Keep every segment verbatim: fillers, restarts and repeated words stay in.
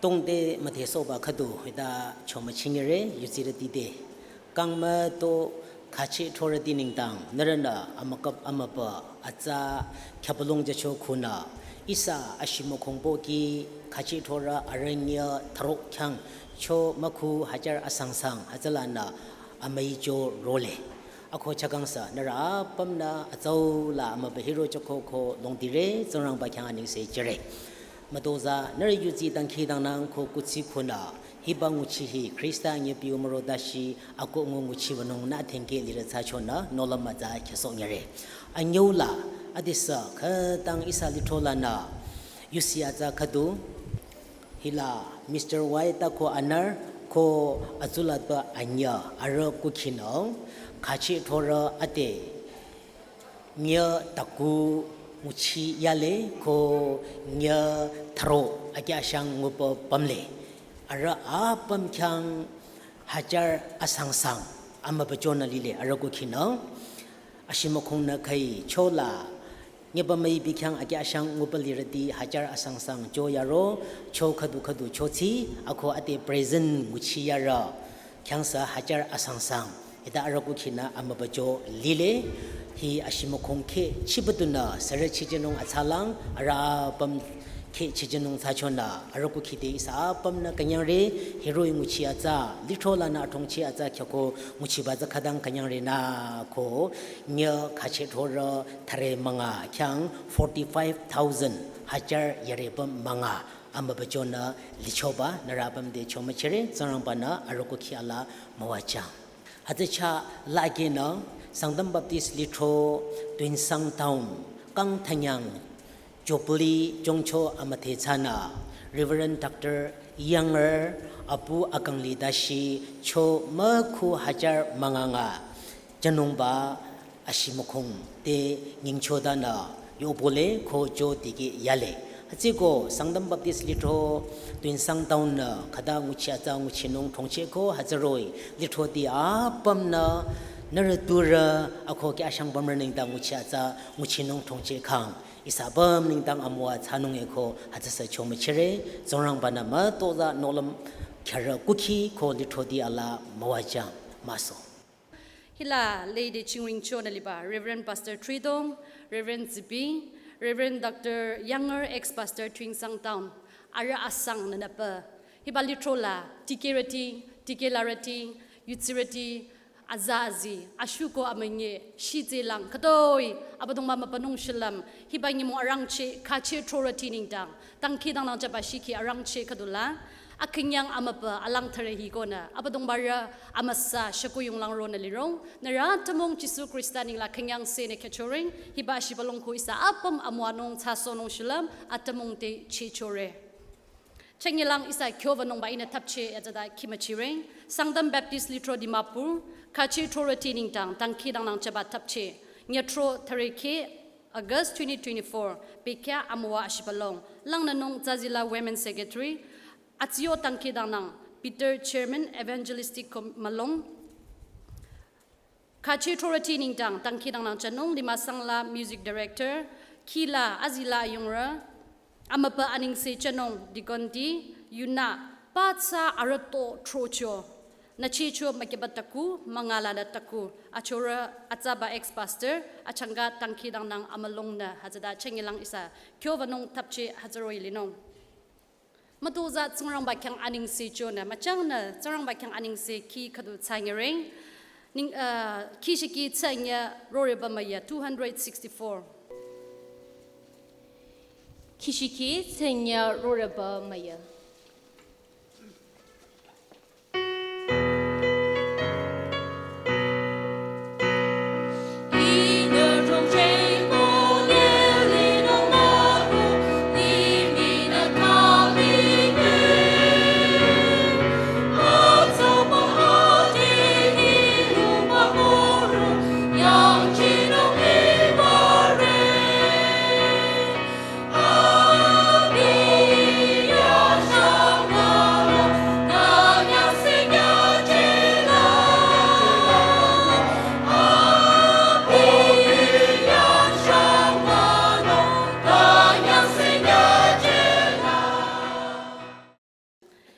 Tongte müdhesohba khüdu hita chomüchingre yutsirüti te. Kangmüto khacheh throrüti nengdang nührünü amükap amübü atsa khyapalong jücho khunü ihsa ashimükhong pohki khacheh throrü arüh nyü thüro khyang cho mükhu hajar asangsang hütsülanü amüicho role. Ako chakangsa nührü apümnü atsau la amübü hiro choko ko longdire Tsingrangba khyang anengse jüre. Mütozah nührü yutsi dangkhidangnang ko kuthsi khunü hiba nguchi hi Khrista nyü piu müro dashi ako ngu nguchibanung nü thengke lirü thsachonü nohlüm mütsa khyasoh nyüre. Anyüula adesü khütang ihsa lithro lanü yusi atsa khüdu hila Mister White ko anür ko atsulatpü anyü arüh kukhinü khacheh throrü ade nyü taku nguchi yale ko nyü thüro akyashang ngupü pümle. Arüh apüm khyang hajar asangsang amübüchonü lile arüh kukhinü. Ashimükhongnü khai chola nyüba müipi khyang akyashang ngupü lirüti hajar asangsang cho yaro, cho khüdu khüdu chotsü, ako ade present nguchi yarü khyangsa hajar asangsang. Hita arüh kukhinü amübücho lile, hi ashimükhong kheh chibütunü sürü chijünung atsalang, arüh apüm kheh chijünung thsachonü, arüh kukhite ihsa apümnü künyangre, hiroh-i nguchi atsa, lithro lanü athongchi atsa khyako nguchiba tsü khütang künyangre nü ko, nyü khacheh throrü thüre münga khyang forty-five thousand hajar yarepüm münga amübüchonü lichoba nührü apüm te chomüchire Tsingrangbanü arüh kukhi ala müwajüng. Hütsü chah lakenü Sangtam Baptist Lithro Tuensang Town kang thanyang Jubilee jongcho amüdhe thsanü Reverend Doctor Younger apu akangli dashi cho mükhu hajar münga nga jünungba ashimükhong te nyingchodanü yopole ko cho dikeh yale. Hütsüko Sangtam Baptist Lithro Tuensang Town nü khüta nguchi atsa nguchinung thongcheh ko hütsüroh-i lithroti apümnü nührü turü ako kyashang pümrü nengdang nguchi atsa nguchinung thongcheh khang ihsa apüm nengdang amüwa thsanung eko hütsüsü chomüchire Tsingrangbanü mütozah nohlüm khyarü kukhi ko lithroti ala müwajüng müso. Hila lede chingwing chonü liba Reverend Pastor Tridong, Reverend Zibi, Reverend Doctor Younger, ex-pastor Tuensang Town, arüh asang nünüpü. Hiba lithro la dikehrüti, dikehlarüti, yutsirüti, aza azi, ashuko amünyi, shitselang, khütoi, Abüdongba mübünung shilüm, hiba nyümong arangcheh, khacheh throrüti nengdang, dangkhidangnang jüba shikhe arangcheh khüdula, akünyang amübü alang thüre hikonü, Abüdongbarü amüsa shüko yunglang ronü lirong, nührü atümung Jisu Khrista nengla künyangsenü khyüchoreng, hiba shibülung ko ihsa apüm amüwanung thsasohnung shilüm, atümung te chehchore. Chünyelang ihsa kyobanungba ihnü thapcheh yatsüda khimüchireng, Sangtam Baptist Lithro Dimapur, khacheh throrüti nengdang, dangkhidangnang jüba thapcheh, nyüthro thüre kheh, August twenty twenty-four, bekhyah amüwa ashibülung, langnünung Zazila Women Secretary, atsiyo dangkhidangnang, Peter Chairman Evangelistic Com-, mülung, khacheh throrüti nengdang, dangkhidangnang jünung, Limasangla Music Director, khila azila ayungrü, amübü anengse jünung, Deacon ti, yunü, patsa arüto throcho, nüchehcho mükyüba taku, müngalanü taku, achorü, atsaba ex-pastor, achangka dangkhidangnang amülungnü, hütsüda chünyelang ihsa, kyobanung thapcheh hütsüroh-i linung. Mütozah Tsingrangba khyang anengse chonü, müchangnü Tsingrangba khyang anengse khi khüdu thsanyereng, ning, uh, khishiki thsanya roreba müya two hundred sixty-four. Khishiki thsanya roreba müya.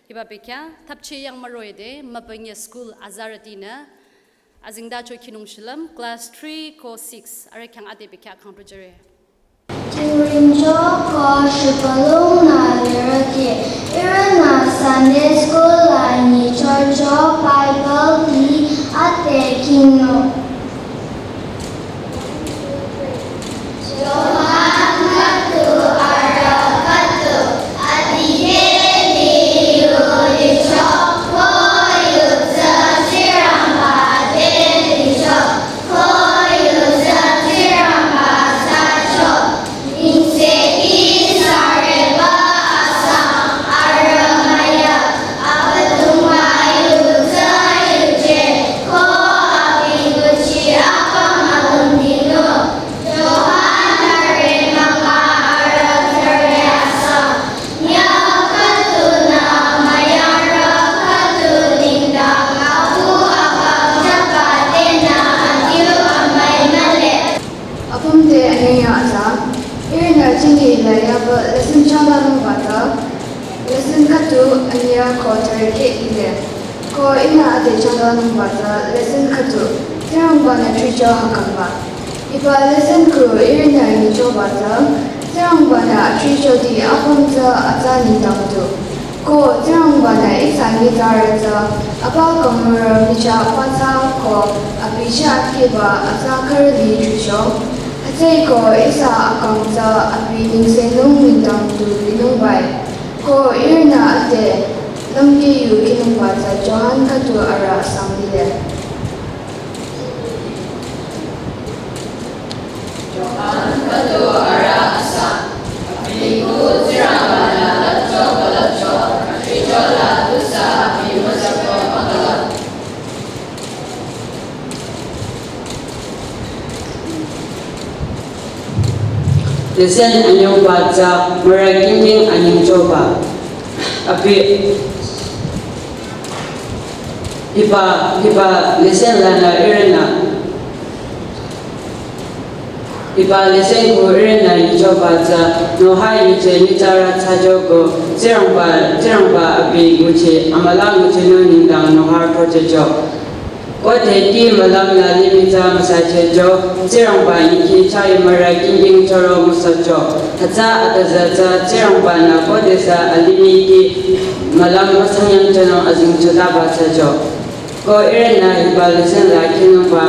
Hiba bekhyah, thapchi yang müroide, mübünye school azarütinü, azingda cho khinung shilüm, class three ko six, arüh khyang ade bekhyah khangtu jüre. Turincho ko shipalung nü lirüti, ihrünü Sunday school la nyichocho Bible ti ade khinung. Apüm te anyüh atsa, ihrünü jingila yaba lesson changlanungba tsü, lesson khüdu anyüh ko thüre keh lile. Ko ihnü ade changlanungba tsü lesson khüdu, Tsingrangba-nü thricho hakangba. Hiba lesson khu ihrünü nyichoba tsü, Tsingrangba-nü athrichoti apüm tsü atsa nengdang tu. Ko Tsingrangba-nü ihsa nyitsarü tsü, apa kangmürü michah patsa ko abi chah kehba atsa khürü li thricho. Hütsüeko ihsa akang tsü abi nengsenung nengdang tu linungbai. Ko ihrünü ade lümkeh yu khinungba tsü Johan khüdu arüh asang lile. Lesson anyüba tsü mürü kingking anyingchoba. Abi, hiba, hiba lesson lanü ihrünü, hiba lesson khu ihrünü nyichoba tsü, Noha yuje nyitsarü thsacho ko, Tsingrangba, Tsingrangba abi nguchi, amülah nguchinung nengdang Noha project cho. Khode ti mülümnü limih tsü müsachehcho, Tsingrangba nyikhi chah yu mürü kingking chüro ngusohcho. Hütsü atüzü tsü Tsingrangba-nü khodesü alimih kih mülüm müsanyangchanung azingchotaba thsacho. Ko ihrünü hiba lesson la khinungba,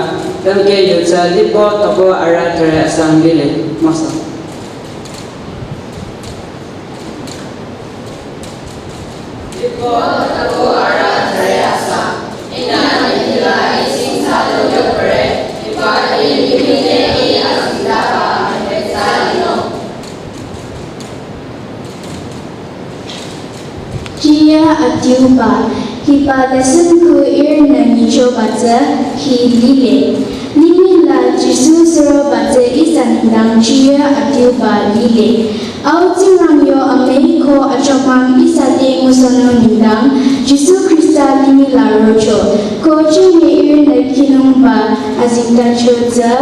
lümkeh yu tsü Lipü toko arüh thüre asang lile, müsa. Jiyü adiuba, hiba lesson khu ihrünü nyichoba tsü hi lile. Limih la Jisu suroba tsü ihsa nengdang jiyü adiuba lile. Au Tsingrang yo amüi ko achomang ihsa te ngusohnung nengdang, Jisu Khrista limih la rocho, ko jingye ihrünü khinungba azingdacho tsü.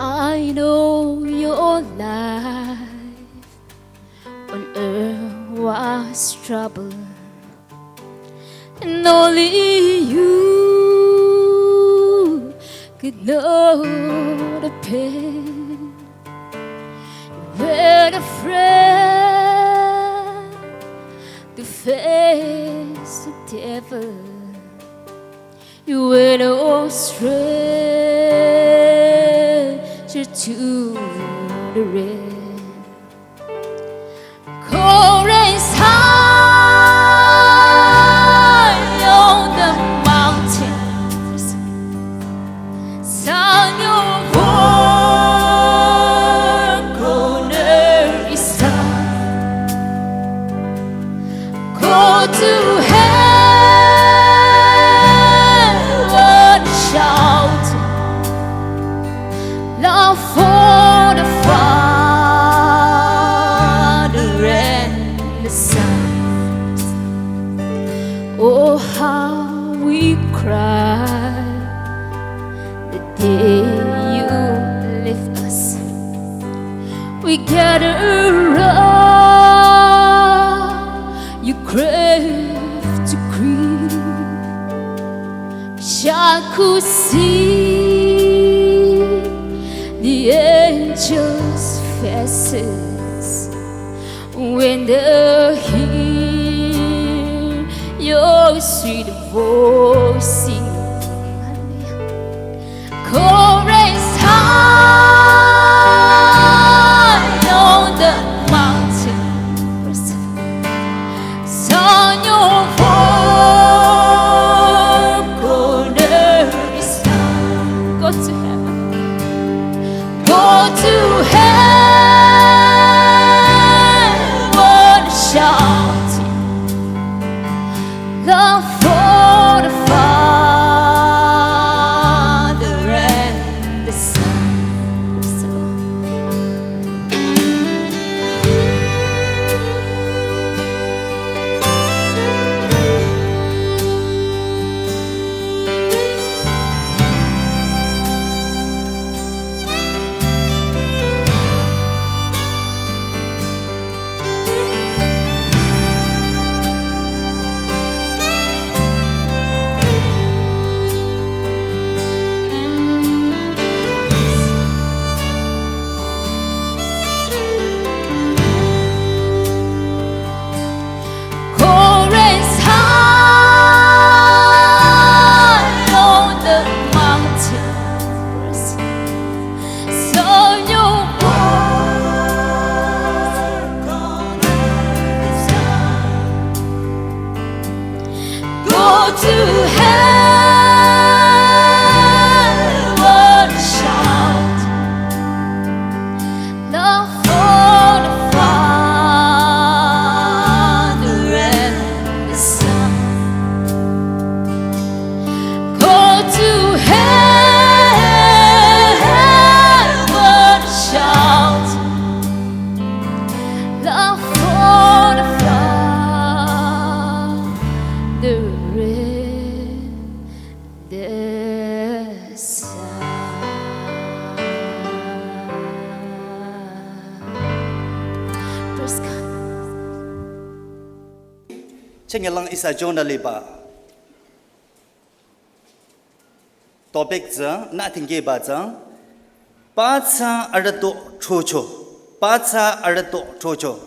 I know your life on earth was trouble, and only you could know the pain. You weren't afraid to face the devil. You were no stranger to the rain. Cold rains high on the mountains, sun your warm corner is sun. Go to heaven, shout. Hey, you lift us. We gather around your grave to grieve. Shall could see the angels' faces when they hear your sweet voice singing. Chorus high on the mountain. Son, your work on earth is done. Go to heaven. Go to heaven shouting, love for the Father and the Son. Praise the Lord. Chorus high on the mountain. So your work on earth is done. Go to heaven, shout, love for the Father and the Son. Go to heaven, shout, love for the Father and the Son. Praise God. Chengyalang ihsa jona liba topic tsü, nü tingkehba tsü, pathsa arüh to chocho. Pathsa arüh to chocho.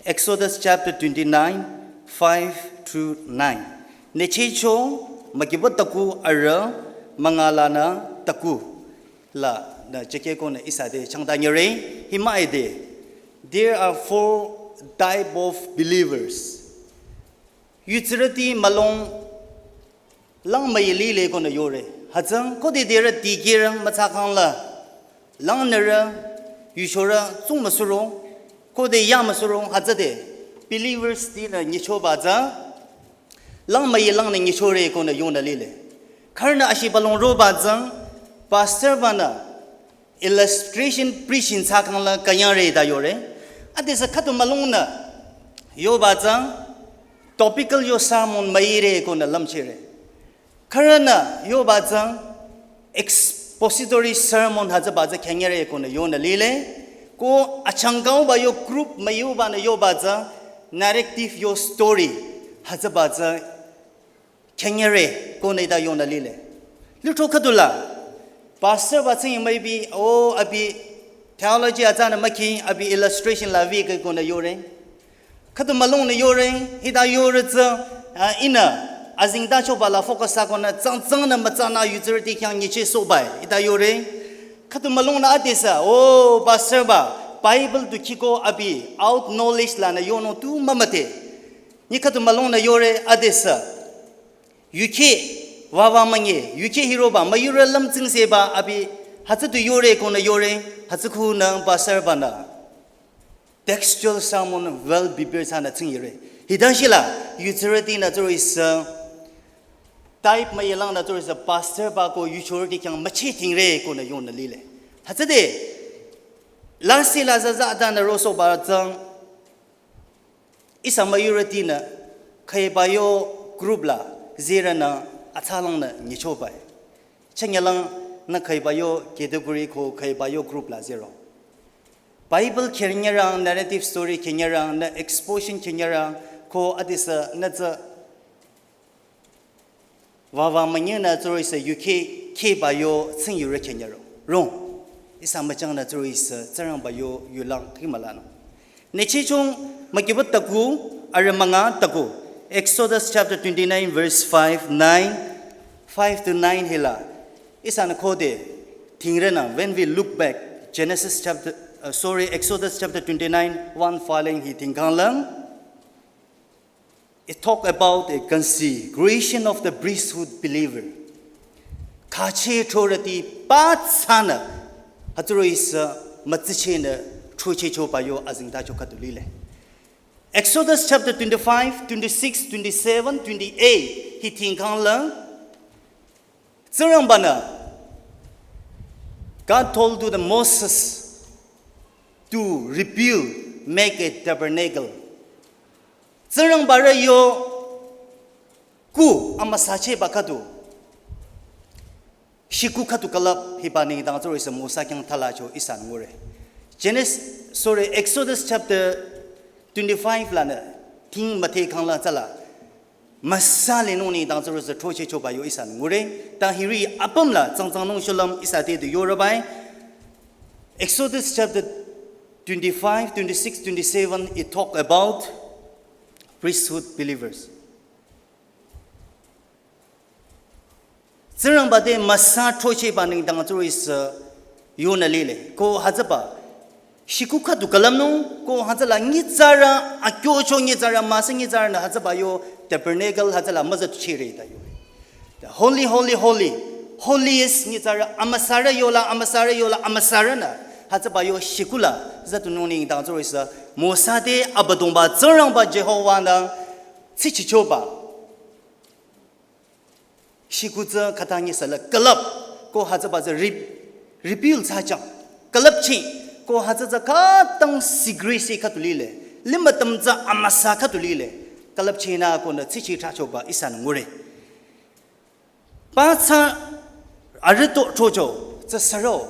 Exodus chapter twenty-nine, five through nine. Nyichehcho, mükiba taku arüh, müngalanü taku. La, nü chekeh konü ihsa te changta nyere, hima ide. There are four type of believers. Yutsürüti mülung lang müi lile konü yore. Hütsüng khode derü dikehrü mütsakhang la. Langnürü, yuchorü, tsung müsuro, khode ya müsuro, hütsüde. Believers tinü nyichoba tsü. Lang müi langnü nyichore konü yonü lile. Khürünü ashi balong roba tsü. Pastor banü illustration preaching thsakhang la künyangre ta yore. Adesü khüdu mülungnü yoba tsü topical yo sermon müire konü lümchire. Khürünü yoba tsü expository sermon hütsüba tsü künyangre konü yonü lile. Ko achangkangba yo group müyubanü yoba tsü narrative yo story hütsüba tsü künyangre konü ita yonü lile. Lithro khüdula. Pastor ba tsing maybe, oh, abi theology atsanü mükhi, abi illustration la vike konü yore. Khüdu mülungnü yore, hita yore tsü, ah, ihnü, azingtachoba la focus thsa konü, tsang tsangnü mütsanü yutsürüti khyang nyichehsohba, hita yore. Khüdu mülungnü adesü, oh, pastor ba, Bible tu khiko abi, out knowledge lanü yonung tu mümüdhe. Nyi khüdu mülungnü yore adesü. Yukheh, wawa münye, yukheh hiroba, müyurü lümtsingse ba, abi, hütsü tu yore konü yore, hütsü khunü pastor banü textual sermon well prepared thsanü tsing yore. Hita shila, yutsürütinü tsuro ihsa, type müilangnü tsuro ihsa, pastor ba ko yuchorüti khyang mücheh tingre konü yonü lile. Hütsüde, lasi la zaza adanü rosohba tsü, ihsa müyurütinü, khüiba yo group la, zirünü, atsalangnü, nyichoba. Chengyalang, Nü khaiba yo category ko khaiba yo group la zero. Bible khenyerang, narrative story khenyerang, nü exposition khenyerang, ko adisa nü tsü vava manye nü tsuro isa yuke kheba yo tsing yure khenyero. Rong. Isa machang nü tsuro isa tsarang ba yo yulang kimalano. Nechichung makibat taku, are manga taku. Exodus chapter twenty-nine, verse five, nine, five to nine hila. Isa na khode tingre na, when we look back, Genesis chapter, uh, sorry, Exodus chapter twenty-nine, one following hi tingkang lang. It talk about a consecration of the priesthood believer. Kache thorati pa tsana, haturo isa matsiche na thoche cho ba yo azingta cho katulile. Exodus chapter twenty-five, twenty-six, twenty-seven, twenty-eight, hi tingkang lang. Tsingrangba nü, God told to the Moses to rebuild, make a tabernacle. Tsingrangba re yo ku amüsa cheba khüdu. Shiku khüdu külüp hiba nengdang tsuro isa Mosa khyang thala cho isa ngure. Genesis, sorry, Exodus chapter twenty-five la nü, ting mate kang la tsala. Amüsa lenung nengdang tsuro isa thoche cho ba yo isa ngure. Ta hiri apüm la tsang tsang nung shulam isa te du yo rabai. Exodus chapter twenty-five, twenty-six, twenty-seven, it talk about priesthood believers. Tsingrangba te amüsa thoche ba nengdang tsuro isa yo na lile. Ko hütsüba. Shiku khüdu külüp nung, ko hütsüla nyitsarü, akyo cho nyitsarü, amüsa nyitsarü nü hütsüba yo tabernacle hütsüla müza tu chire ta yo. The holy, holy, holy, holiest nyitsarü, amüsarü yola, amüsarü yola, amüsarü nü. Hütsüba yo shikula, zatu nung nengdang tsuro isa, Mosa te Abüdongba Tsingrangba Jehovah nü, tsichi cho ba. Shiku tsü khüta nyi sala külüp, ko hütsüba tsü re-, rebuild sa chang. Külüp chi, ko hütsü tsü khütang sigrisi khüdu lile. Limba tam tsü amüsa khüdu lile. Külüp chi nü ko nü tsichi thacho ba isa ngure. Pa tsü arüto thocho, tsü saro.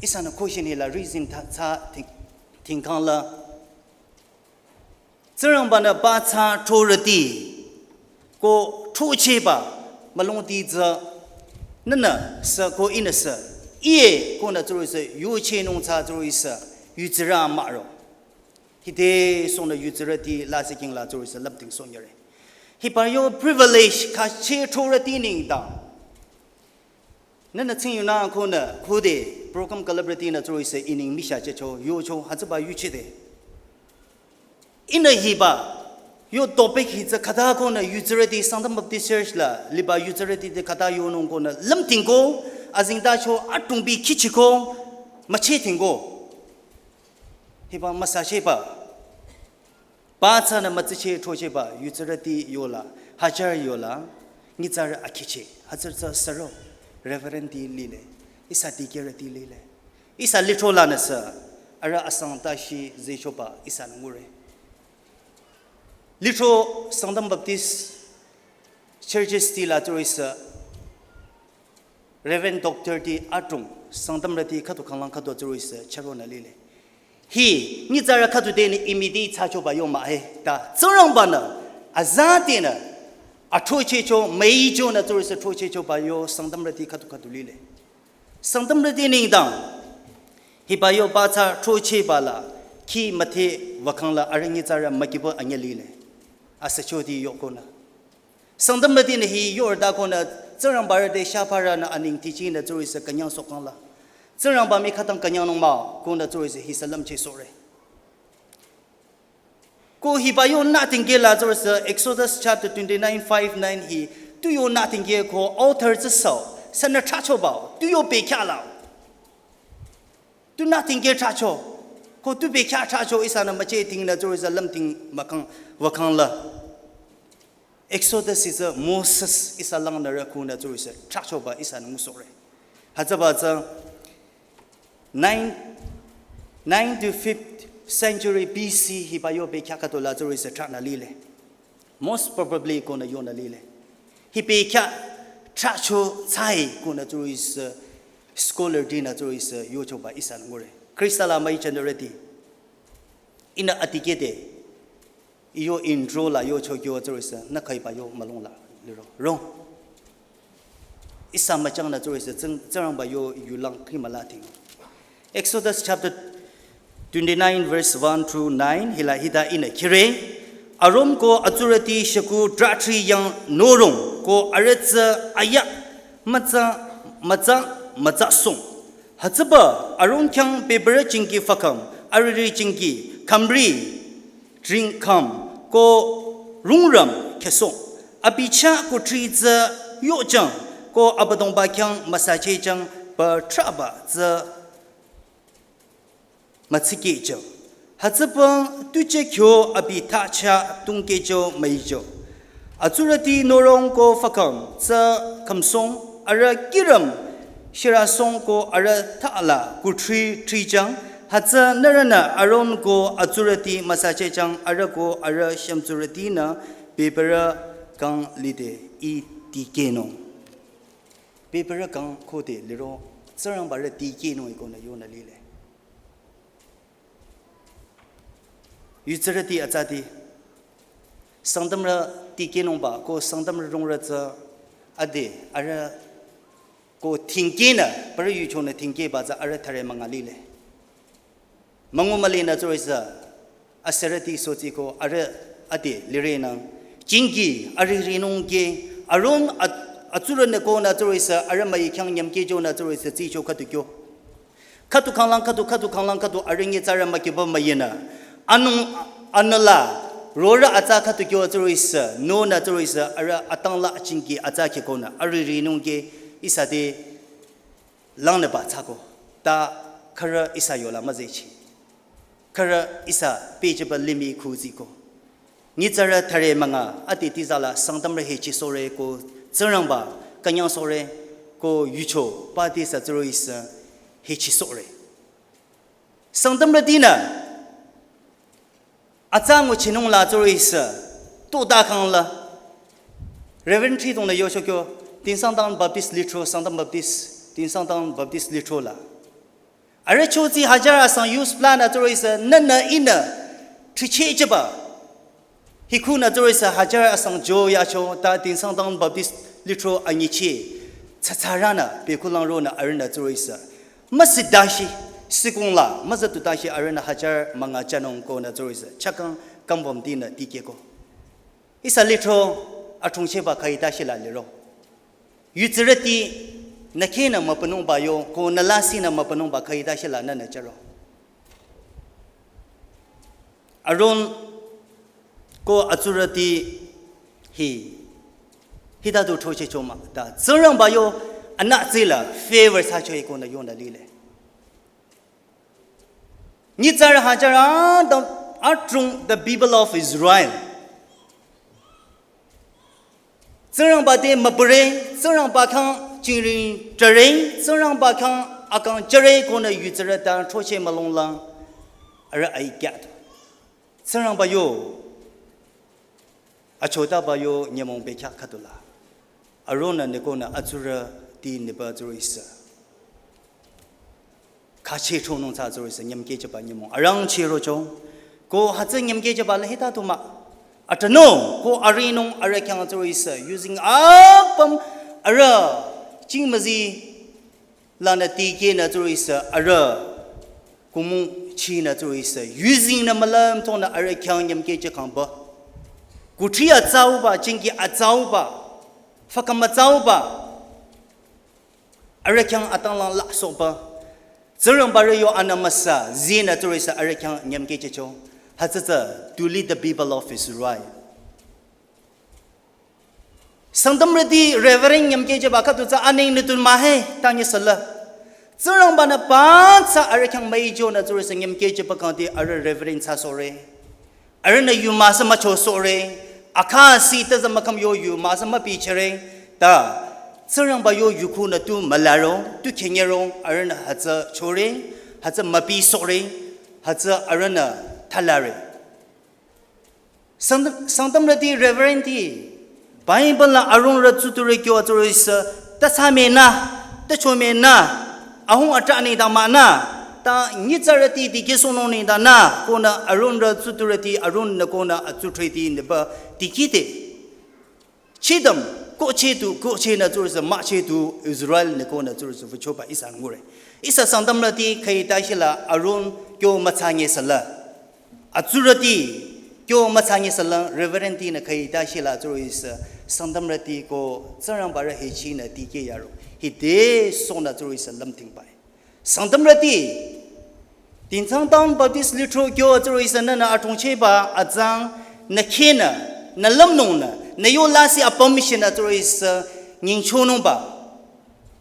Isa nü question hila reason ta, tsü ting, tingkang la. Tsingrangba nü pa tsü thorati ko thoche ba mülung ti tsü nünü sü ko ihnü sü. Iye ko nü tsuro isa yuche nung tsü tsuro isa yutsira maro. Hite song nü yutsirati la siking la tsuro isa lamting song yare. Hiba yo privilege kache thorati nengdang. Nünü tsing yunü ko nü khode program celebrity nü tsuro isa ining misha che cho, yo cho, hütsüba yuchide. Ihnü hiba, yo topic hi tsü khüta ko nü yutsirati Sangtam Baptist Church la, liba yutsirati te khüta yonung ko nü lamting ko, azingta cho, atungbi kichi ko, mache ting ko. Hiba amüsa cheba. Pa tsü nü mütsiche thoche ba, yutsirati yola, hajar yola, nyitsarü akhiche, hütsü tsü saro, Reverend ti lile, isa ti kere ti lile, isa litro la nü sü, arüh asang ta shi zecho ba, isa ngure. Litro Sangtam Baptist Churches ti la tsuro isa, Reverend Doctor ti atung, Sangtamrüti khüdu khanglang khüdu tsuro isa charo nü lile. Hi, nyitsarü khüdu te nü imiti tsacho ba yo mah he, ta, Tsingrangba nü, aza te nü, athroche cho, mei cho nü tsuro isa throche cho ba yo, Sangtamrüti khüdu khüdu lile. Sangtamrüti nengdang, hiba yo pa tsü throche ba la, khi müthe wakang la arüh nyitsarü mükibo anyü lile. Asa cho ti yo ko nü. Sangtamrüti nü hi yorda ko nü, Tsingrangba rü te shapara nü aning tichi nü tsuro isa künyang sokang la. Tsingrangba mi khütang künyang nung mah, ko nü tsuro isa hi salam che sore. Ko hiba yo nü tingke la tsuro isa Exodus chapter twenty-nine five nine hi, tu yo nü tingke ko author tsü sao, sünü thacho bao, tu yo pekya la. Tu nü tingke thacho, ko tu pekya thacho isa nü müche ting nü tsuro isa lamting makang, wakang la. Exodus isa Moses isa lang nü rü ku nü tsuro isa thacho ba isa nü musore. Hütsüba tsü nine, nine to fifth century B C hiba yo pekya khüdu la tsuro isa thra nü lile. Most probably ko nü yo nü lile. Hi pekya thacho tsai ko nü tsuro isa Scholar dinü tsürüsü yochoba ihsanü ngure. Khrista la müichanrüti. Ihnü atikehde. Iyo intro la yocho kyo tsürüsü. Nü khaiba yo mülung la. Liro. Rong. Ihsa müchangnü tsürüsü. Tsing, Tsingrangba yo yulang khimala ting. Exodus chapter twenty-nine verse one through nine, hila hita ihnü kire. Aron ko atsurüti shükuh drahthri yang norong ko arüh tsü aya mütsa, mütsa, mütsa song. Hütsüba Aron khyang bebürü jingki fakam, ariri jingki, kamri, dringkam, ko rungram kheso. Abi chah kuthri tsü yojang, ko Abüdongba khyang müsachehjang, ba trahba tsü mütsikehjang. Hütsüpü tuje kyo abi thachah tungkehjo müijo. Atsurüti norong ko fakam tsü kamsong arüh kiram shirasong ko arüh thala kuthri thrijang. Hütsü nührünü Aron ko atsurüti müsachehjang arüh ko arüh shümtsurütinü bebürü kang lide ih tikehnung. Bebürü kang khode liro Tsingrangba rü tikehnung ikonü yonü lile. Yutsürüti atsati. Sangtamrü tikehnungba ko Sangtamrü rungrü tsü ade arüh ko tingkehnü, parü yuchonü tingkehba tsü arüh thare münga lile. Müngu mülinü tsürüsü asürüti sotsi ko arüh ade lirenang. Jingki ariri nungke Aron at-, atsurünü konü tsürüsü arüh müi khyang nyümkehjonü tsürüsü tsicho khüdu kyo. Khüdu khanglang khüdu, khüdu khanglang khüdu, arüh nyitsarü mükiba müyinü. Anung anüla, rorü atsa khüdu kyo tsürüsü, nonü tsürüsü, arüh atangla jingki atsa khekonü, ariri nungke ihsa te langnüba tsako. Ta khürü ihsa yola müzechi. Khürü ihsa pehjüba limih khuziko. Nyitsarü thare münga ati tizala Sangtamrü hechisohre ko Tsingrangba künyangsohre ko yucho pati sa tsürüsü hechisohre. Sangtamrütinü atsa nguchinung la tsürüsü tuta khangla. Reverend Thridong nü yocho kyo Tinsangtam Baptist Lithro, Sangtam Baptist, Tinsangtam Baptist Lithro la. Arüh chotsi hajar asang youth plan nü tsürüsü nünü ihnü thrichehjüba. Hikunü tsürüsü hajar asang jo yacho ta Tinsangtam Baptist Lithro anyichi. Tsatsaranü bekulang ronü arühnü tsürüsü. Müsidashi, sikungla, müzatutashi arühnü hajar münga chanung konü tsürüsü. Chakang kambomtinü tikehko. Ihsa lithro athongchehba khaitashila liro. Yutsürüti nü khehnü müpünungba yo, ko nü lasinü müpünungba khaitashila nünü charo. Aron ko atsurüti hi, hita du throchehcho mah, ta Tsingrangba yo anütsila favor thsacho ikonü yonü lile. Nyitsarü hajar adrong, adrong the people of Israel. Tsingrangba te mübüre, Tsingrangba khyang jingring jüre, Tsingrangba khyang akang jüre konü yutsürü ta throcheh mülonglang. Arüh aikyat. Tsingrangba yo achotaba yo nyümong bekhyah khüdula. Aronü nü konü atsurüti nüba tsürüsü. Khache thronung tsü tsürüsü nyümkehjüba nyümong. Arangcheh rocho. Ko hütsü nyümkehjüba la hita tuma. Atano ko arinung arüh khyang tsürüsü. Using apüm arüh jingmüzi lanü tikehnü tsürüsü arüh kumung chinü tsürüsü. Using nü mülüm tonü arüh khyang nyümkehjü khangba. Kuthri atsauba, jingki atsauba. Fakam atsauba. Arüh khyang atanglang lasohba. Tsingrangba rü yo anü müsa, zinü tsürüsü arüh khyang nyümkehjücho. Hütsü tsü, to lead the people of Israel. Sangtamrüti Reverend nyümkehjüba khüdu tsü aneng nitun mahe, tanyi sala. Tsingrangba nü pa tsü arüh khyang müijonü tsürüsü nyümkehjüba khangti arüh Reverend thsasohre. Arühnü yu müsa müchosohre. Akha si ta za mükham yo yu müsa müpichehre. Ta, Tsingrangba yo yukhunü tu mülaro, tu khenyero, arühnü hütsü chore, hütsü müpisohre, hütsü arühnü thalare. Sangtam-, Sangtamrüti Reverendti, Bible la arungrü tsuturü kyo atsürüsü, ta thsamenü, ta chomenü, Ahung atra nengdang mah nü, ta nyitsarüti dikehsohnung nengdang nü, konü Aronrü tsuturüti Aronnü konü atsudhreti nüba dikehde. Chidam, kohcheh tu, kohchehnü tsurüsü, mahcheh tu, Israelnü konü tsurüsü, wüchoba ihsa ngure. Ihsa Sangtamrüti khüi tashila Aron kyo mütsa ngesüla. Atsurüti kyo mütsa ngesüla, Reverendtinü khüi tashila tsurüsü, Sangtamrüti ko Tsingrangbarü hichinü dikeh yaro. Hide sohnü tsurüsü lümtingbai. Sangtamrüti, Tingchang Town Baptist Lithro kyo tsurüsü nünü atongchehba atsang nü khehnü, nü lümnungnü, nü yo lasih apüm shinü tsurüsü nyingchonungba,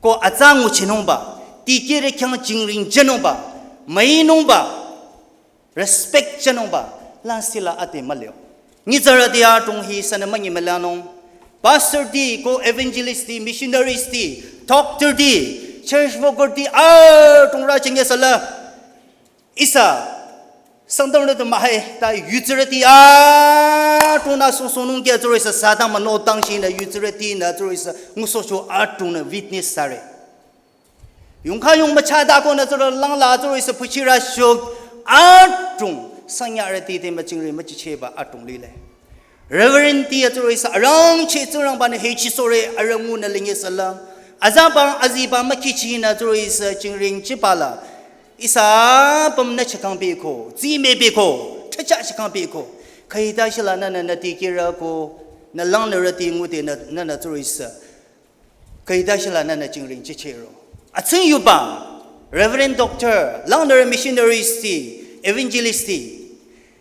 ko atsang nguchinungba, dikehrü khyang jingring jünungba, müinungba, respect jünungba, lasihla ade mülio. Nyitsarüti atong hi sünü münyi mülanung. Pastorti, ko evangelistti, missionariesti, doctorti, church workerti, atongrü chingesüla. Ihsa, Sangtamrüti mahai, ta yutsarüti atongnü songsohnung kya tsurüsü Satan münotang shinü yutsarütinü tsurüsü ngusohcho atongnü witness thsare. Yongkha yong müchada konü tsurü langla tsurüsü phuchirü shok atung sanyarüti te müchingri müchichehba atung lile. Reverendti tsurüsü arangcheh Tsingrangbanü hichisohre arüh ngunü lingesüla. Azaba aziba mükhichinü tsurüsü jingring chipala. Ihsa apümnü chakang biko, tsime biko, thacha chakang biko. Khüi tashila nünü nü dikehrü ko, nü langnürüti ngude nü, nünü tsurüsü. Khüi tashila nünü jingring chichehro. Atsing yuba, Reverend Doctor, langnürü missionariesti, evangelistti.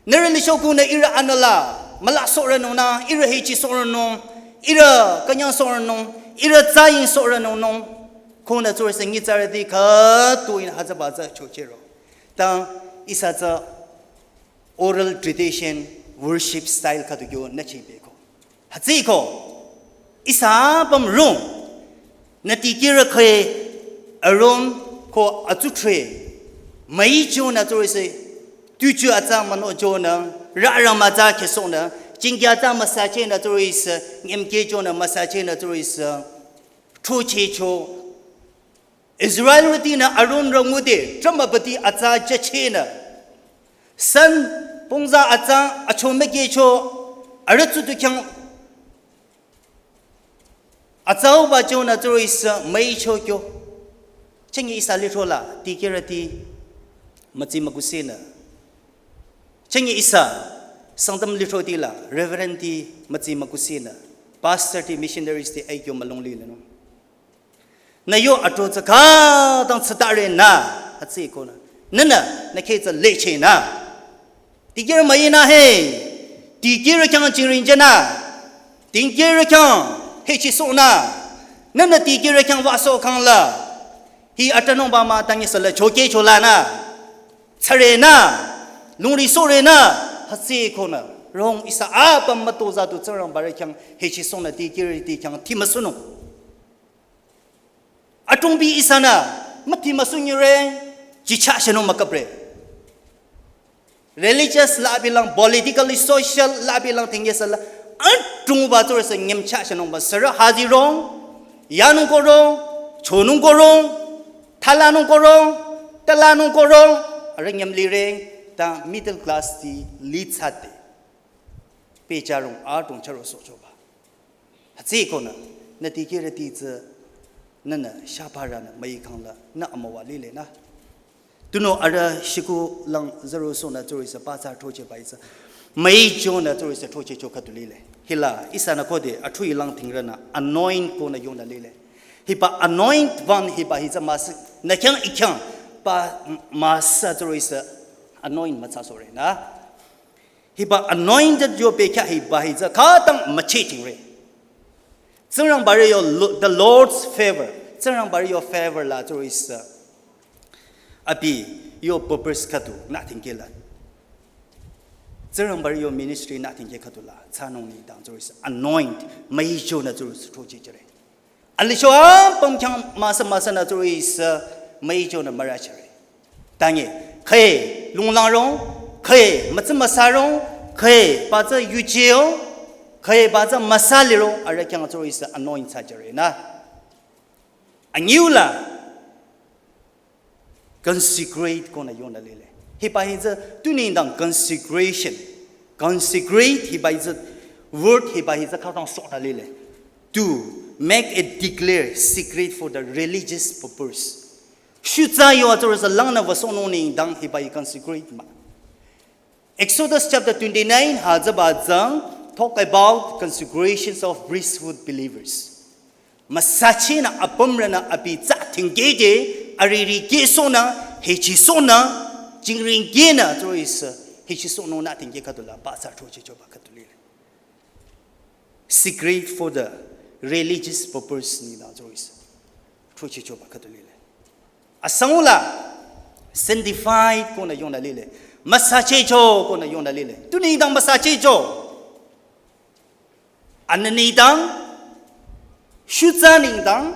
Nührü lichokunü ihrü anüla, mülasohrünungnü, ihrü hichisohrünung, ihrü künyangsohrünung, ihrü tsayingsohrünungnung. Konü tsurüsü nyitsarüti khütu in hütsüba tsü chochehro. Ta ihsa tsü oral tradition worship style khüdu kyo nü chibeko. Hütsüko, ihsa apüm rung, nü dikehrü khüi Aron ko atsutre, müichonü tsurüsü, tuchu atsa münochonü, rarü mütsa khesohnü, jingkya atsa müsachehnü tsurüsü, nyemkehchonü müsachehnü tsurüsü, throchehcho, Israelrütinü Aronrü ngude, tramabati atsa jachehnü. San pongza atsa achomekehcho, arüh tsutu khyang atsauba chonü tsurüsü müicho kyo. Chengi ihsa lithrola, dikehrüti mütsi mükusinü. Chengi ihsa Sangtam lithrotila, Reverendti mütsi mükusinü. Pastorti missionariesti aikyo mülung lilenung. Nü yo atro tsü khütang tsütarenü, hütsükonü. Nünü, nü kheh tsü lechehnü. Dikehrü müinü he, dikehrü khyang jingring jünü. Dikehrü khyang hichisohnü. Nünü dikehrü khyang wüsoh khangla. Hi atanungba mah tangisüla chokehcholanü. Tsarenü, lungri sohrenü, hütsükonü. Rong ihsa apüm mütozah tu Tsingrangbarü khyang hichisohnü dikehrüti khyang thimüsunung. Atungbi ihsanü, müti müsunyire, jicha shenung mükapre. Religious la bilang, politically social la bilang tinggesüla, atungba tsurüsü nyemcha shenungba sürü hazirong, yanung korong, chonung korong, thalanung korong, talanung korong, arüh nyemlireng, ta middle class ti litsate. Pecharong atung charo sochoba. Hütsükonü, nü dikehrüti tsü, nünü shaparünü müikhangla, nü amüwa lilenü. Tunüo arüh shikulang zero sohnü tsurüsü patsa throchehba itsü. Müichonü tsurüsü throchehcho khüdu lile. Hila, ihsanü khode, athuilang tingrünü, anoint konü yonü lile. Hiba anoint one hiba hi tsü müsü, nü khyang i khyang, pa m-, müsü tsurüsü, anoint mütsa sohrenü. Hiba anointed yo bekhyah hiba hi tsü khütang mücheh chingre. Tsingrangbarü yo lo-, the Lord's favor. Tsingrangbarü yo favor la tsurüsü. Abi yo purpose khüdu nü tingkehla. Tsingrangbarü yo ministry nü tingkeh khüdula. Thsanung nengdang tsurüsü. Anoint. Müichonü tsurüsü throchehchire. Alicho apüm khyang müsa müsanü tsurüsü müichonü mürachire. Tangi, khüi lunglangrong, khüi mütsa müsarong, khüi ba tsü yuchirong, khüi ba tsü müsa lirong, arüh khyang tsurüsü anoint thsachirenü. Anyiula, Consecrate konü yonü lile. Hiba hi tsü tu nengdang consecration. Consecrate hiba hi tsü word hiba hi tsü khütang sohnü lile. To make it declare secret for the religious purpose. Shutsa yo atsürü sü langnü wüsohnung nengdang hiba hi consecrate mah. Exodus chapter twenty-nine hütsüba tsang talk about consecrations of priesthood believers. Müsachenü apümrünü abi tsü tingkehde ariri kehsohnü, hechisohnü, jingring kehnü, tsürü sü, hechisohnungnü tingkeh khüdula, ba tsü throchehchoba khüdu lile. Secret for the religious purpose nengdang tsürü sü. Throchehchoba khüdu lile. Asangula sanctified konü yonü lile. Müsachehcho konü yonü lile. Tu nengdang müsachehcho. Anü nengdang, shutsa nengdang,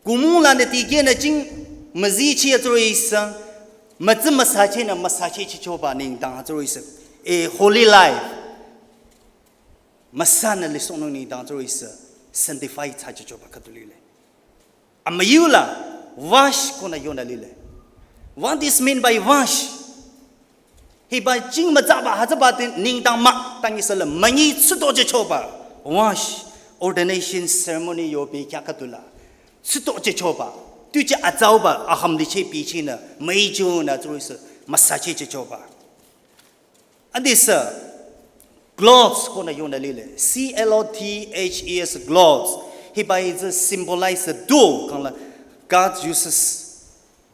kumung lanü tikehnü jing müzichi atsürü sü, mütsü müsachehnü müsachehchichoba nengdang atsürü sü. A holy life. Müsanü lisohnung nengdang tsürü sü, sanctified thsachichoba khüdu lile. Amüyula, wash konü yonü lile. What is mean by wash? Hiba jing mütsaba hütsüba te nengdang mah, tangi sü la münyi tsutochehchoba. Wash, ordination ceremony yo bekhyah khüdula. Tsutochehchoba. Tuji atsauba, aham liche bichinü, müichonü tsürü sü, müsachehchichoba. Adisü, clothes konü yonü lile. C L O T H E S, clothes. Hiba hi tsü symbolize the do, kangla God uses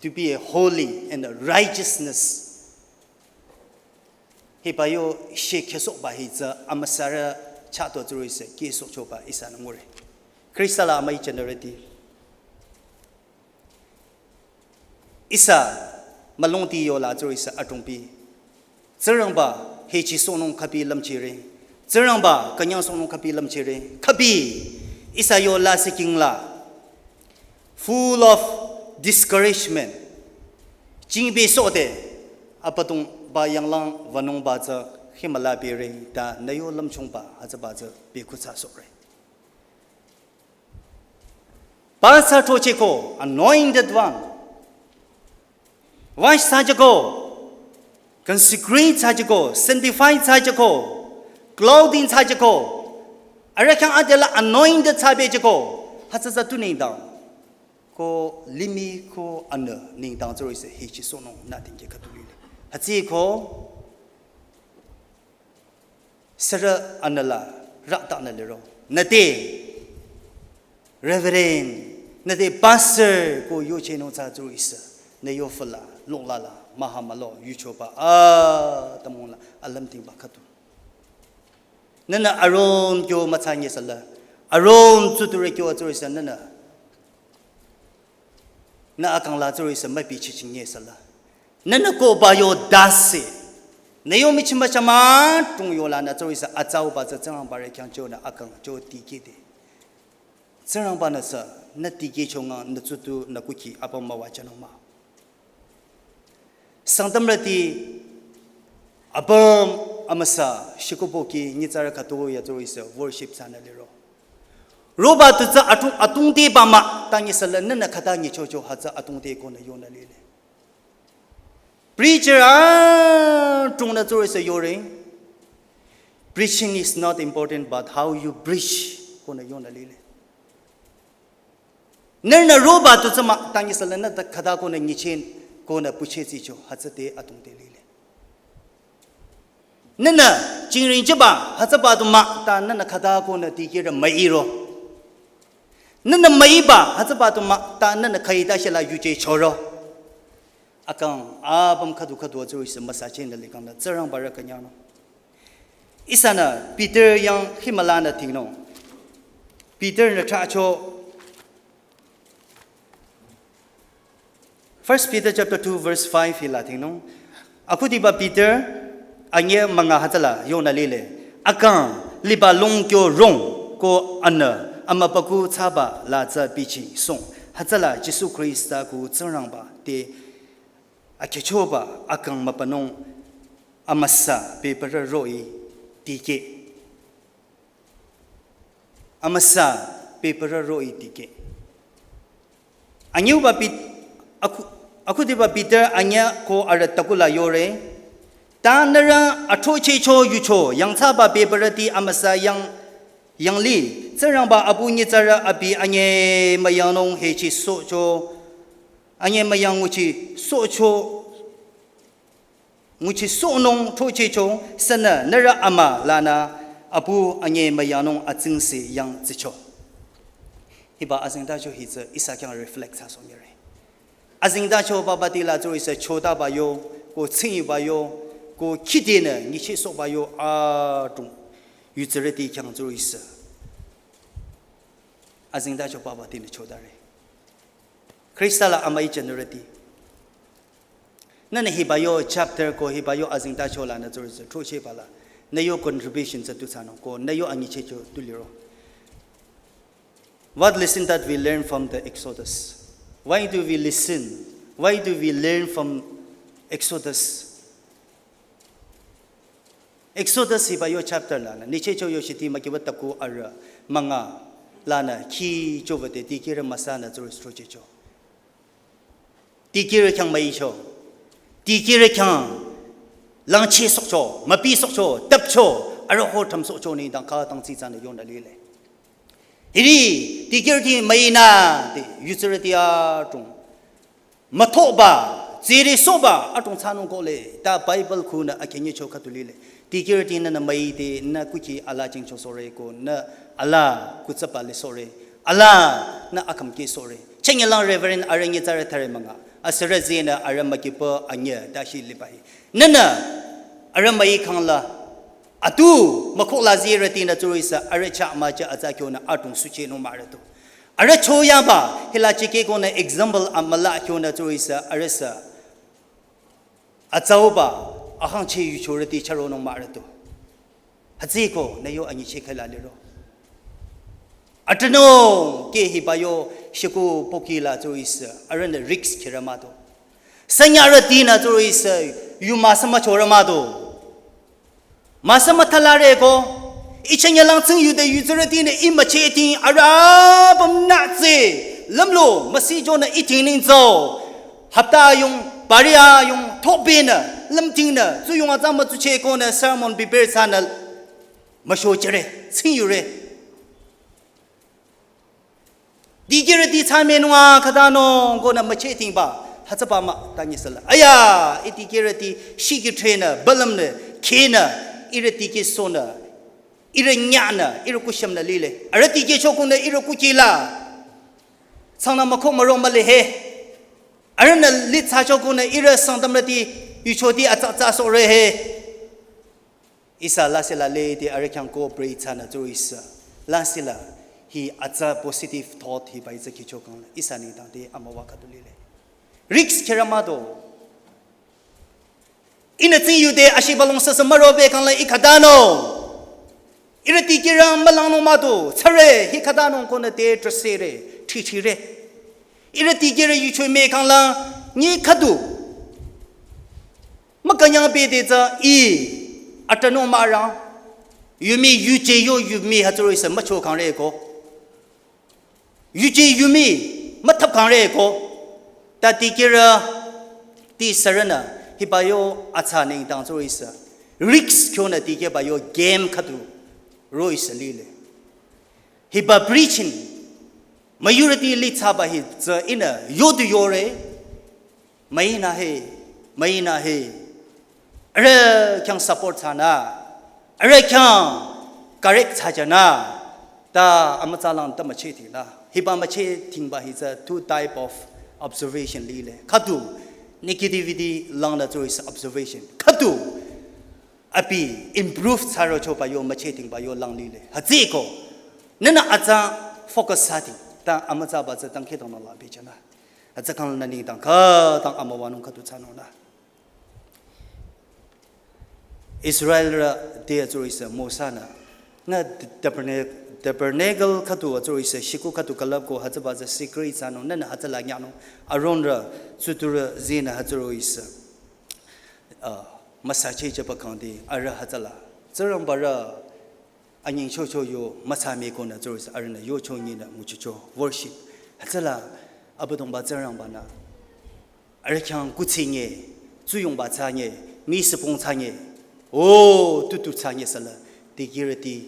to be a holy and a righteousness. Hiba yo shekhesohba hi tsü amüsarü chah to tsürü sü kehsohchoba ihsanü ngure. Khrista la amüi generate. Ihsa mülungti yola tsürü sü atungpi. Tsingrangba hechisohnung khübi lümchire. Tsingrangba künyangsohnung khübi lümchire. Khübi ihsa yola sikingla. Full of discouragement. Jingbisohde. Abüdongba yanglang wünungba tsü himüla bire ta nü yo lümchungba hütsüba tsü bikutsa sohre. Ba tsü throchehko, anointed one. Wash thsachehko, consecrate thsachehko, sanctify thsachehko, clothing thsachehko. Arüh khyang adela anointed thsabechehko. Hütsü tsü tu nengdang. Ko limih ko anü nengdang tsürü sü hechisohnungnü tingkeh khüdu lile. Hütsüko sürü anüla rütanü liro. Nüte Reverend, nüte Pastor ko yochehnung tsü tsürü sü. Nü yo füla, lokla la, maha mülo, yuchoba, a, tamungla, alümtingba khüdu. Nünü Aaron kyo mütsa nye sala. Aaron tsuture kyo tsürü sü nünü. Nü akang la tsürü sü mübichiching nye sala. Nünü ko ba yo dase. Nü yo michimba chama tung yola nü tsürü sü atsauba tsü Tsingrangba re khyang chonü akang cho tikehde. Tsingrangba-nü sü, nü tikehchongang nü tsutu nü kukhi apüm müwajünung mah. Sangtamrüti apüm amüsa shikoboki nyitsarü khüto ya tsürü sü worship thsanü liro. Roba tu tsü atung, atungte ba mah, tangi sala nünü khüta nyichocho hütsü atungte konü yonü lile. Preacher atungnü tsürü sü yore. Preaching is not important, but how you preach konü yonü lile. Nünü roba tu tsü mah, tangi sala nü ta khüta konü nyicheh konü pucheh tsicho, hütsü te atungte lile. Nünü jingring jüba, hütsüba tu mah, ta nünü khüta konü tikehre müiro. Nünü müiba, hütsüba tu mah, ta nünü khüita shila yuje choro. Akang, apüm khüdu khüdu tsürü sü müsachehnü likang la, Tsingrangba re künyangnung. Ihsanü Peter yang himülanü tingnung. Peter-nü thracho. First Peter chapter two verse five hila tingnung. Akhudiba Peter, anye münga hütsüla yonü lile. Akang, liba longkyo rong, ko anü, amübükuh thsaba la tsü bichisohng. Hütsüla Jisu Khrista kuh Tsingrangba te akehchoba akang mübünung amüsa bebürü roh-i tikeh. Amüsa bebürü roh-i tikeh. Anyüba Pet-, akhu-, Akhudiba Peter anyüh ko arüh takula yore. Ta nührü athrochehcho yucho yangthsaba bebürüti amüsa yang, yangli, Tsingrangba apu nyitsarü abi anyemüyangnung hechisohcho, anyemüyang nguchisohcho, nguchisohnung throchehcho sünü nührü ama lanü apu anyemüyangnung atsingse yangtsicho. Hiba azengtacho hi tsü ihsa khyang reflect thsasohnyüre. Azengtacho babati la tsürü ihsa chotaba yo, ko tsingyuba yo, ko khidinü nyichehsohba yo adrong yutsürüti khyang tsürü ihsa azengtacho babatinü chotare. Khrista la amüi jünirüti, nühnü hiba yo chapter ko hiba yo azengtacho lanü tsürü ihsa throchehba la nü yo contribution tsü tu thsanung ko nü yo anyichehcho tu liro. What lesson that we learn from the Exodus? Why do we listen? Why do we learn from Exodus? Exodus hiba yo chapter lanü nyichehcho yo shiti mükiba taku arüh münga lanü khi chowüde dikehrü müsanü tsürü ihsa throchehcho. Dikehrü khyang müicho. Dikehrü khyang langchehsohcho, müpisohcho, tapcho, arüh ho thamsohcho nengdang khütang tsitsanü yonü lile. Hiri dikehrüti müinü de yutsürüti adrong müthoba, tsirisohba adrong thsanung kohle, ta Bible khunü akhenyicho khüdu lile. Dikehrüti nühnü müide nü kukhi alaa jingchosohre ko nü alaa kutsaba lisohre, alaa nü akhümkehsohre. Chenyelang Reverend arüh nyitsarü thüre münga, asürü zinü arüh mükiba anyüh dashi liba hi. Nühnü arüh müi khangla atu mükohla zirütinü tsürü ihsa arüh chah müchah atsa kyonü adrong suchehnung mah arüh tu. Arüh choyaba hila chikehkonü example amüla kyonü tsürü ihsa arüh sü atsauba ahangcheh yuchorüti chüronung mah arüh tu. Hütsüeko nü yo anyicheh khüla liro. Atünung ke hiba yo shükuh pohki la tsürü ihsa arühnü risk khirü mah do. Sanyarütinü tsürü ihsa yu müsa müchorü mah do. Müsa müthalare ko, ih chenyelang tsingyude yutsürütinü ih müchehting arüh apümnü tsü lümlo müsijonü ih ting nengtsü. Hapta yung, pari ayung, thopinü, lümtingnü, tsuyung atsa mütsuchehkonü sermon prepare thsanü müshochehre, tsingyure. Dikehrüti thsamenung a khütanung konü müchehtingba hütsüba mah ta nyisüla. Aya, ih dikehrüti shikitrenü, balümnü, khenü, ihrü dikehsohnü, ihrü nyanü, ihrü kushümnü lile. Arüh dikehcho konü ihrü kukhi la tsangnü mükoh müro mühle he. Arühnü lithsacho konü ihrü Sangtamrüti yuchoti atsa atsa sohre he. Ihsa lasih la lede arüh khyang cooperate thsanü tsürü ihsa lasih la hi atsa positive thought hiba hi tsü khicho khangla ihsa nengdang de amüwa khüdu lile. Risk khirü mah do. Ihnü tsingyude ashibalong süsü mürobe khangla ih khütanung. Ihrü dikehrü mülangnung mah do, tsare hi khütanung konü te trasere, thithire. Ihrü dikehrü yucho me khangla nyi khüdu mükünyang bede tsü ih atünung mah arang. Yumi yuje yo yumi hütsürü ihsa mücho khangre ko. Yuje yumi müthap khangre ko. Ta dikehrüti sürünü hiba yo atsa nengdang tsürü ihsa risk kyonü dikehba yo game khüdu ro ihsa lile. Hiba preaching majority lithsaba hi tsü ihnü yodu yore. Müinü he, müinü he. Arüh khyang support thsanü, arüh khyang correct thsajünü, ta amütsalang ta müchehtingla. Hiba müchehtingba hi tsü two type of observation lile. Khüdu negativity langnü tsürü ihsa observation. Khüdu abi improve thsarochoba yo müchehtingba yo lang lile. Hütsüeko nühnü atsa focus thsating, ta amütsaba tsü dangkhidangnang la bejünü. Atsa khangla nü nengdang khütang amüwanung khüdu thsanungnü. Israelrü te atsürü ihsa Mosa-nü, nü tabernacle, tabernacle khüdu atsürü ihsa shükuh khüdu külüpko hütsüba tsü secret thsanung, nühnü hütsüla nyanung, Aaronrü, tsuturü zinü hütsürü ihsa, ah, müsachehjüba kangde, arüh hütsüla Tsingrangbarü anyengchocho yo müsame konü tsürü ihsa arühnü yocho nyinü nguchicho worship. Hütsüla Abüdongba Tsingrangba-nü Arüh khyang kuthsi nye, tsuyongba thsa nye, mi süpong thsa nye, o, tutu thsa nye sala, dikehrüti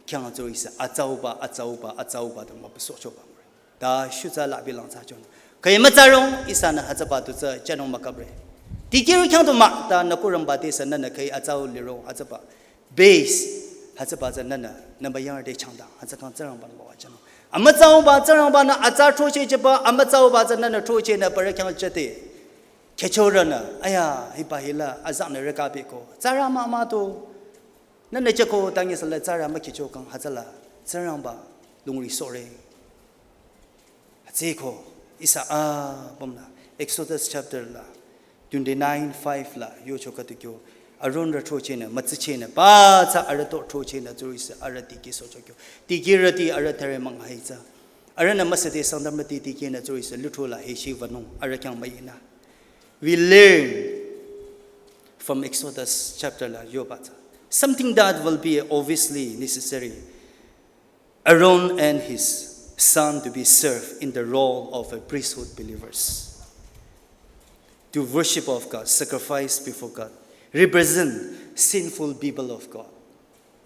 khyang tsürisü, atsauba, atsauba, atsauba, ta müpüsohchoba. Ta shutsa labi lang thsa chon. Khüi mütsarong, ihsanü hütsüba tu tsü, chanung mükapre. Dikehrü khyang tu mah, ta nü kurangba te sü nünü khüi atsau lirong, hütsüba. Base, hütsüba tsü nünü, nü müyang de changdang, hütsü kang Tsingrangba nü müwajünung. Amütsauba Tsingrangba nü atsa throchehjüba, amütsauba tsü nünü throchehnü parü khyang chete. Khyüchorünü, aya, hiba hila, azanü reka beko. Tsara mah mah to. Nünü cheko tangi sala tsara mükhyücho kang hütsüla. Tsingrangba, lungri sore. Hütsüko, ihsa apüm la, Exodus chapter la, twenty-nine five la, yocho khüdu kyo, Aaron rü throchehnü, mütsichehnü, ba tsü arüh to throchehnü, tsürisü arüh dikehsohcho kyo. Dikehrüti arüh thüre münghai tsü. Arühnü müsüde Sangtamrüti dikehnü, tsürisü lithro la heshi wünung, arüh khyang müyinü. We learn from Exodus chapter la, yoba tsü. Something that will be obviously necessary. Aaron and his son to be served in the role of a priesthood believers. To worship of God, sacrifice before God, represent sinful people of God.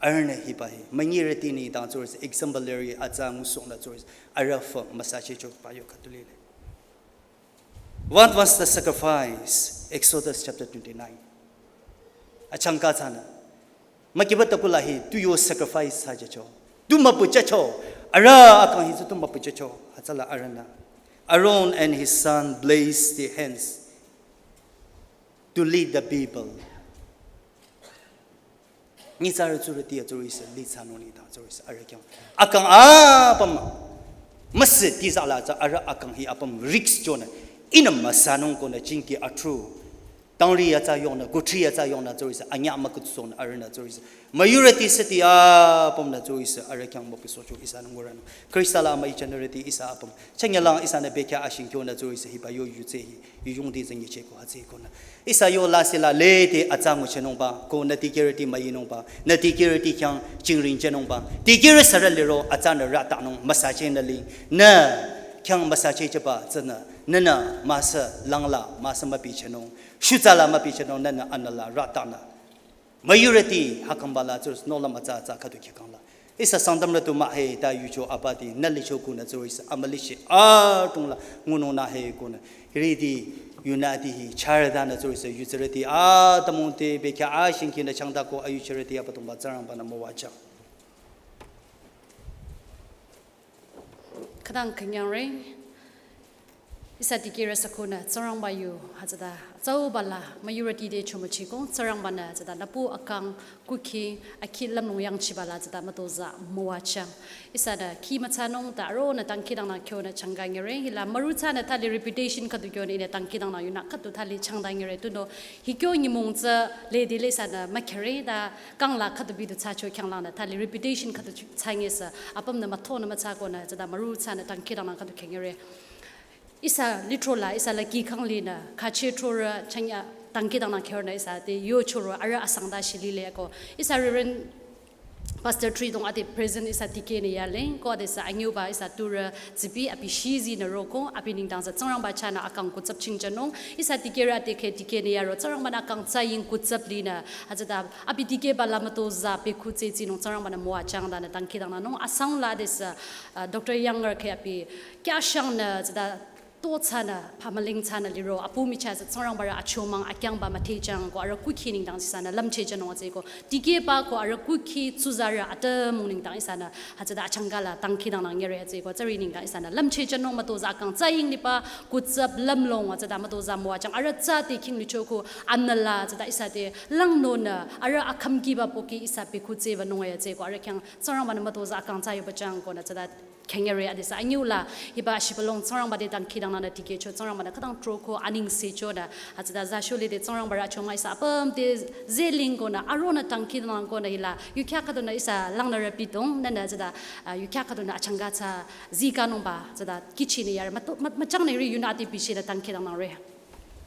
Arühnü hiba hi, münyirüti nengdang tsürisü exemplary atsa ngusohnü tsürisü, arüh fü müsachehchoba yo khüdu lile. What was the sacrifice? Exodus chapter twenty-nine. Achangka tsünü. Mükiba takula hi, tu yo sacrifice thsajücho. Tu müpüjücho. Arüh akang hi tsü tu müpüjücho. Hütsüla arühnü. Aaron and his son placed their hands to lead the people. Nyitsarü tsurüti ya tsürisü, li thsanung nengdang tsürisü, arüh khyang. Akang apüm, müsü tizala tsü arüh akang hi apüm risk chonü, ihnü müsanung konü jingki atru. Tangri ya tsü yongnü, guthri ya tsü yongnü tsürisü, anyah mükutsohnü arühnü tsürisü. Müyurüti süti apümnü tsürisü, arüh khyang müpüsohcho ihsanü nguranung. Khrista la müichanürüti ihsa apüm. Changyalang ihsanü bekhyah ashing kyonü tsürisü, hiba yo yutse hi, yu yungdi zengi cheko hütsükonü. Ihsa yo lasih la lede atsa nguchehnungba, konü dikehrüti müyinungba, nü dikehrüti khyang jingring chehnungba, dikehrü sürü liro atsanü rütanung müsachehnü li, nü khyang müsachehjüba tsünü, nünü müsü langla, müsü mübichehnung, shutsala mübichehnung, nünü anüla rütanü. Müyurüti hakangba la tsürüsü nohlüm atsa atsa khüdu khyakangla. Ihsa Sangtamrü tu mühe ta yucho abati nü licho kunü tsürisü amülishi atungla ngunung nü he kunü. Ridi yunüti hi charüdanü tsürisü yutsürüti atümung te bekhyah ashing kinü changdako ayuchirüti Abüdongba Tsingrangba nü müwajüng. Khütang künyangre, ihsa dikehrü sü konü, Tsingrangba yu, hütsüta, tsauba la, müyurüti te chomüchiko, Tsingrangba nü, hütsüta, nüpu akang, kuki, akhi lümnung yangchiba la, hütsüta, mütozah, müwajüng. Ihsa nü, khi mütsanung, ta aro nü, tangki dang nü, kyo nü, changka ngere, hila, müru tsünü, thali reputation khüdu kyo nü, ine, tangki dang nü, yunü, khüdu thali changda ngere, tunüo, hi kyo nyimong tsü, lede le ihsa nü, mükhere, ta, kangla khüdu bidu tsü cho khyanglang nü, thali reputation khüdu ch-, tsü ngesü, apümnü müthonü mütsa konü, hütsüta müru tsünü tangki dang nü khüdu khengere. Ihsa lithro la, ihsa la kikang linü, khache throrü changya tangki dang nü kherünü ihsa te yochoro, arüh asang ta shilile ko. Ihsa Reverend Pastor Tridong ade present ihsa dikeh nü yale, ko ade sü anyuba ihsa turü zibi abi shizi nü roko, abi nengdang sü Tsingrangba chahnü akang kutsap chingjünung, ihsa dikehrü ade khe dikeh nü yaro, Tsingrangba nü akang tsü ying kutsap linü, hütsüta abi dikehba la mütozah bekhu tse tsinung Tsingrangba nü müwajüng ta nü tangki dang nü nung asang la ade sü, uh, Doctor Younger khe abi kyashang nü hütsüta to tsünü, pamaling tsünü liro, apu michah sü Tsingrangba rü achomang akyangba müthejüng ko arüh kuki nengdang ihsanü lümchehjünung atsü ko, dikehba ko arüh kuki tsuzarü atümung nengdang ihsanü, hütsüta achangka la tangki dang nü ngere atsü ko, tsüri nengdang ihsanü lümchehjünung mütozah akang tsü ying liba, kutsap lümlong hütsüta mütozah müwajüng, arüh tsü te king licho ko, anüla hütsüta ihsa te, langnonü, arüh akhümkiba pohki ihsa bekhu tse wünung atsü ko, arüh khyang Tsingrangba nü mütozah akang tsü yobajüng konü hütsüta, khengere ade sü anyula, hiba shibülung Tsingrangba te tangki dang nü nü dikehcho Tsingrangba nü khütang throko anengse chonü, hütsüta za shulide Tsingrangba rü achomang ihsa apüm te zeling konü, aro nü tangki dang nü konü hila, yukhya khüdunü ihsa langnürü bidong, nünü hütsüta, uh, yukhya khüdunü achangka tsü zikanungba, hütsüta kihchinü yare, müto-, mü-, müchangnü ri yunü ade bishi nü tangki dang nü re.